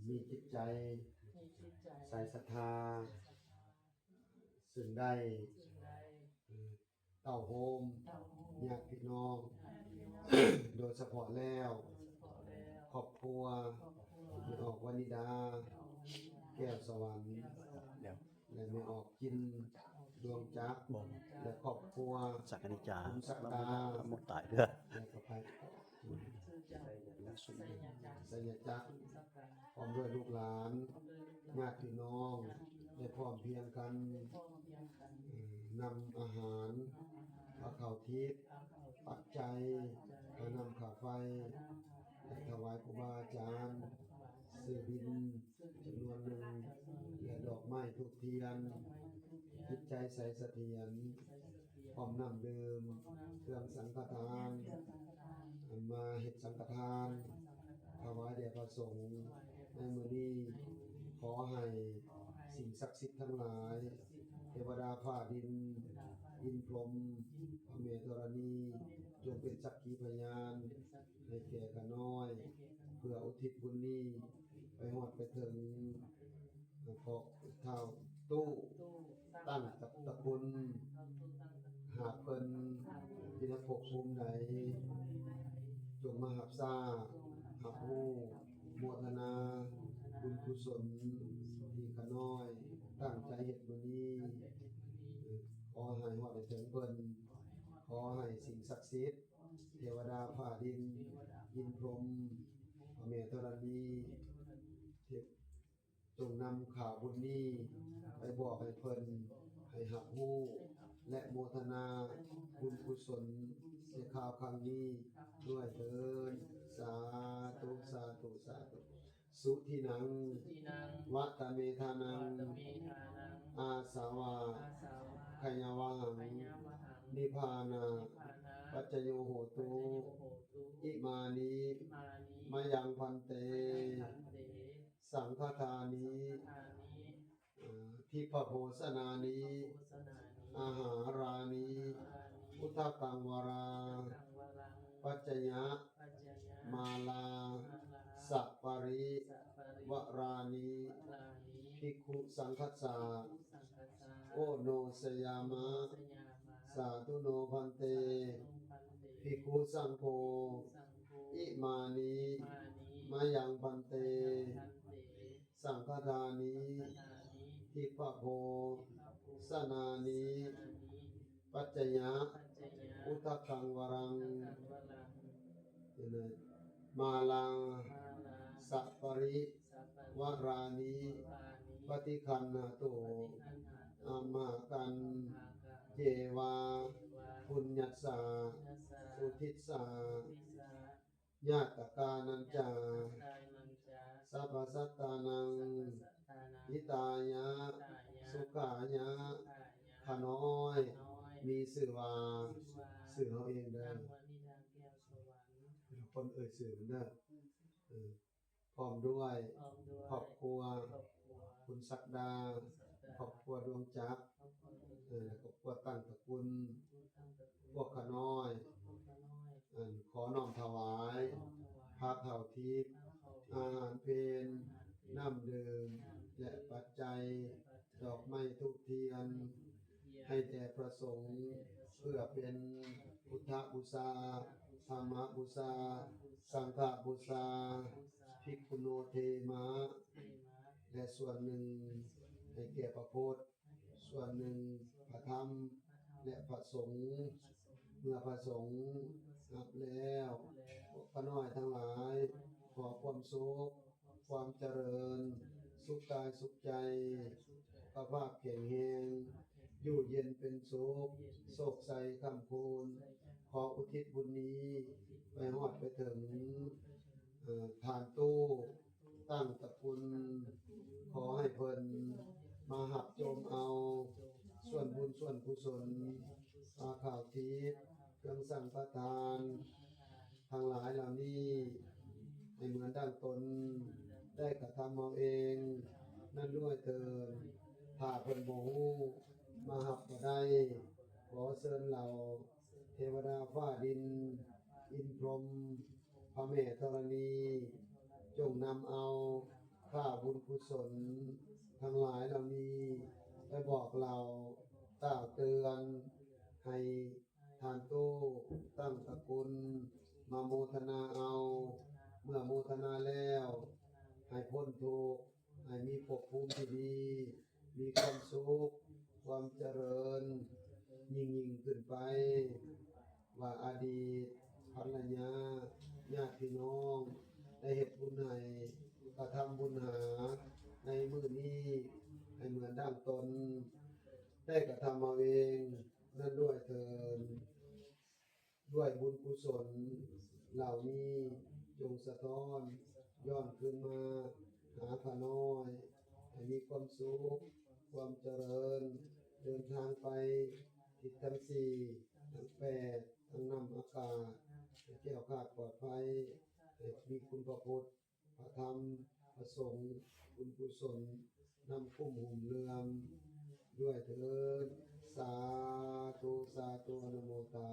ມີຈິດໃຈ ມີຈິດໃຈ ໃສສັດທາ ໃສສັດທາ ຊຶ່ງໄດ້ ຊຶ່ງໄດ້ ເອີ ເຕົ້າໂຮມ ເຕົ້າໂຮມ ຍາດພີ່ນ້ອງ ຍາດພີ່ນ້ອງ ໂດຍສະເພາະແລ້ວ ໂດຍສະເພາະແລ້ວ ຄອບຄົວ ຄອບຄົວ ແມ່ອອກ ວະນິດາ ແກ້ວສະຫວັນ ແກ້ວສະຫວັນ ແລ້ວ ແລະ ແມ່ອອກ ຈິນ ດວງຈັກ ແລະ ຄອບຄົວ ສັກກະນິຈາ ຄຸນສັກດາ ໝົດຕາຍເດີ ແລະ ກະໄພ ໄຊຍະຈັກ ພ້ອມດ້ວຍລູກຫຼານ ຍາດພີ່ນ້ອງ ໄດ້ພ້ອມພຽງກັນ ນຳອາຫານ ພາເຂົ້າທິບ ປັດໄຈ ຄ່ານ້ຳຄ່າໄຟ ແລະ ຖວາຍຄູບາອາຈານ ຊື້ບິນ ຈຳນວນໜຶ່ງ ແລະ ດອກໄມ້ທູບທຽນ ຈິດໃຈໃສສະຖຽນ ພ້ອມນ້ຳດື່ມ ເຄື່ອງສັງຄະທານ ອັນມາເຮັດສັງຄະທານ ຖວາຍແດ່ພະສົງ ໃນມື້ນີ້ ຂໍໃຫ້ສິ່ງສັກສິດທັງຫຼາຍ ເທວະດາຟ້າດິນ ອິນພົມ ພະແມ່ທໍລະນີ ຈົ່ງເປັນສັກຂີພະຍານ ໃຫ້ແກ່ຂ້ານ້ອຍ ເພື່ອອຸທິດບຸນນີ້ ໄປຮອດໄປເຖິງ ເພາະທ້າວຕູ້ຕັ້ງຕະກຸນ ຫາກເພິ່ນຢູ່ໃນພົບພູມໃດ ຈົ່ງມາຮັບຊາ ຮັບຮູ້ ໂມທະນາບຸນກຸສົນ ທີ່ຂ້ານ້ອຍຕັ້ງໃຈເຮັດມື້ນີ້ ຂໍໃຫ້ຮອດໃຫ້ເຖິງເພິ່ນ ຂໍໃຫ້ສິ່ງສັກສິດ ເທວະດາຟ້າດິນ ອິນພົມ ພະແມ່ທໍລະນີ ເທ- ຈົ່ງນຳຂ່າວບຸນນີ້ໄປບອກໃຫ້ເພິ່ນ ໃຫ້ຮັບຮູ້ ແລະ ໂມທະນາບຸນກຸສົນໃນຂ່າວຄັ້ງນີ້ດ້ວຍເທີ້ນ. ສາທຸ ສາທຸ ສາທຸ. ສຸທິນັງ ສຸທິນັງ ວະຕະເມທານັງ ວະຕະເມທານັງ ອາສະວະ ອາສະວະ ຂະຍາວະຫັງ ຂະຍາວະຫັງ ນິບພານະ ນິບພານະ ປັດຈະໂຍໂຫຕຸ ປັດຈະໂຍໂຫຕຸ ອິມານິ ອິມານິ ມະຍັງພັນເຕ ມະຍັງພັນເຕ ສັງຄະທານິ ສັງຄະທານິ ເອີ ທິບພະໂພຊະນານິ ໂພຊະນານິ ອາຫາຣານິ ອາຫາຣານິ ອຸທະກັງວະລັງ ອຸທະກັງວະລັງ ປັດຈະຍະ ປັດຈະຍະ ມາລາ ມາລາ ສະປະລິ ສະປະລິ ວະລານິ ວະລານິ ພິກຂຸສັງຄັດສະ ພິກຂຸສັງຄັດສະ ໂອໂນຊະຍາມະ ໂອໂນຊະຍາມະ ສາທຸໂນພັນເຕ ສາທຸໂນພັນເຕ ພິກຂຸສັງໂຄ ພິກຂຸສັງໂຄ ອິມານິ ອິມານິ ມະຍັງພັນເຕ ມະຍັງພັນເຕ ສັງຄະທານິ ສັງຄະທານິ ທິບພະໂພ ທິບພະໂພ ຊະນານິ ຊະນານິ ປັດຈະຍະ ປັດຈະຍະ ອຸທະກັງວະລັງ ອຸທະກັງວະລັງ ມາລາ ມາລາ ສະປະລິ ສະປະລິ ວະລານິ ວະລານິ ປະຕິຄັນຫາໂຕ ປະຕິຄັນຫາໂຕ ອັມມະຫະກັນ ອັມມະຫະກັນ ເຍວາ ເຍວາ ປຸນຍັດສາ ປຸນຍັດສາ ອຸທິດສາ ອຸທິດສາ ຍາດຕະການັນຈາ ຍາດຕະການັນຈາ ສັບພະສັດຕານັງ ສັບພະສັດຕານັງ ຫິຕາຍະ ຫິຕາຍະ ສຸຂາຍະ ສຸຂາຍະ ຂ້ານ້ອຍ ຂ້ານ້ອຍ ມີຊື່ວ່າ ມີຊື່ວ່າ ຊື່ເຮົາເອງເດີ ນາງວະນິດາ ແກ້ວສະຫວັນ ເປັນຄົນເອີ່ຍຊື່ເດີ ເອີ ພ້ອມດ້ວຍ ພ້ອມດ້ວຍ ຄອບຄົວ ຄອບຄົວ ຄຸນສັກດາ ຄຸນສັກດາ ຄອບຄົວດວງຈັກ ຄອບຄົວດວງຈັກ ເອີ ແລະ ຄອບຄົວຕັ້ງຕະກຸນ ຄອບຄົວຕັ້ງຕະກຸນ ພວກຂ້ານ້ອຍ ພວກຂ້ານ້ອຍ ອັນ ຂໍນ້ອມຖວາຍ ຂໍນ້ອມຖວາຍ ພາເຂົ້າທິບ ພາເຂົ້າທິບ ອາຫານເພນ ອາຫານເພນ ນ້ຳດື່ມ ນ້ຳດື່ມ ແລະ ປັດໄຈ ແລະ ປັດໄຈ ດອກໄມ້ທູບທຽນ ໃຫ້ແກ່ພະສົງ ເພື່ອເປັນພຸດທະບູຊາ ທຳມະບູຊາ ສັງຄະບູຊາ ພິກຂຸໂນເທມະ ແລະ ສ່ວນໜຶ່ງໃຫ້ແກ່ພະພຸດ ສ່ວນໜຶ່ງພະທຳ ແລະ ພະສົງ. ເມື່ອພະສົງຮັບແລ້ວ ພວກຂ້ານ້ອຍທັງຫຼາຍ ຂໍຄວາມສຸກ ຄວາມຈະເລີນ ສຸກກາຍສຸກໃຈ ສຸຂະພາບແຂງແຮງ ຢູ່ເຢັນເປັນສຸກ ໂຊກໄຊຄ້ຳຄູນ. ຂໍອຸທິດບຸນນີ້ໄປຮອດໄປເຖິງ ເອີ ທ່ານຕູ້ ຕັ້ງຕະກຸນ ຂໍໃຫ້ເພິ່ນມາຮັບໂຈມເອົາ ສ່ວນບຸນສ່ວນກຸສົນ ພາເຂົ້າທິບ ເຄື່ອງສັງຄະທານ ທັງຫຼາຍເຫຼົ່ານີ້ ໃຫ້ເໝືອນດັ່ງຕົນໄດ້ກະທຳເອົາເອງນັ້ນດ້ວຍເທີ້ນ. ຖ້າເພິ່ນບໍ່ຮູ້ ມາຮັບບໍ່ໄດ້ ຂໍເຊີນເຫຼົ່າເທວະດາຟ້າດິນ ອິນພົມ ພະແມ່ທໍລະນີ ຈົ່ງນຳເອົາ ພາບຸນກຸສົນທັງຫຼາຍເຫຼົ່ານີ້ໄປບອກເລົ່າ, ກ່າວເຕືອນໃຫ້ທ່ານຕູ້ຕັ້ງຕະກຸນມາໂມທະນາເອົາ. ເມື່ອໂມທະນາແລ້ວ ໃຫ້ພົ້ນທຸກ, ໃຫ້ມີພົບພູມທີ່ດີ, ມີຄວາມສຸກ, ຄວາມຈະເລີນຍິ່ງໆຂຶ້ນໄປ. ວ່າອະດີດພັນລະຍາ, ຍາດພີ່ນ້ອງ ໄດ້ເຮັດບຸນໃຫ້, ກະທຳບຸນຫາໃນມື້ນີ້ ໃຫ້ເໝືອນດັ່ງຕົນໄດ້ກະທຳມາເອງນັ້ນດ້ວຍເທີ້ນ. ດ້ວຍບຸນກຸສົນເຫຼົ່ານີ້ ຈົ່ງສະທ້ອນຍ້ອນຄືນມາຫາຂ້ານ້ອຍ, ໃຫ້ມີຄວາມສຸກ, ຄວາມຈະເລີນ, ເດີນທາງໄປທິດທັງສີ່, ທັງແປດ, ທັງນ້ຳອາກາດ, ໃຫ້ແຄ້ວຄາດປອດໄພ, ໃຫ້ມີຄຸນພະພຸດ, ພະທຳ, ພະສົງ, ບຸນກຸສົນນຳຄຸ້ມຫຸ້ມເຫຼື່ອມດ້ວຍເທີ້ນ. ສາທຸ ສາທຸ ອະນຸໂມທາ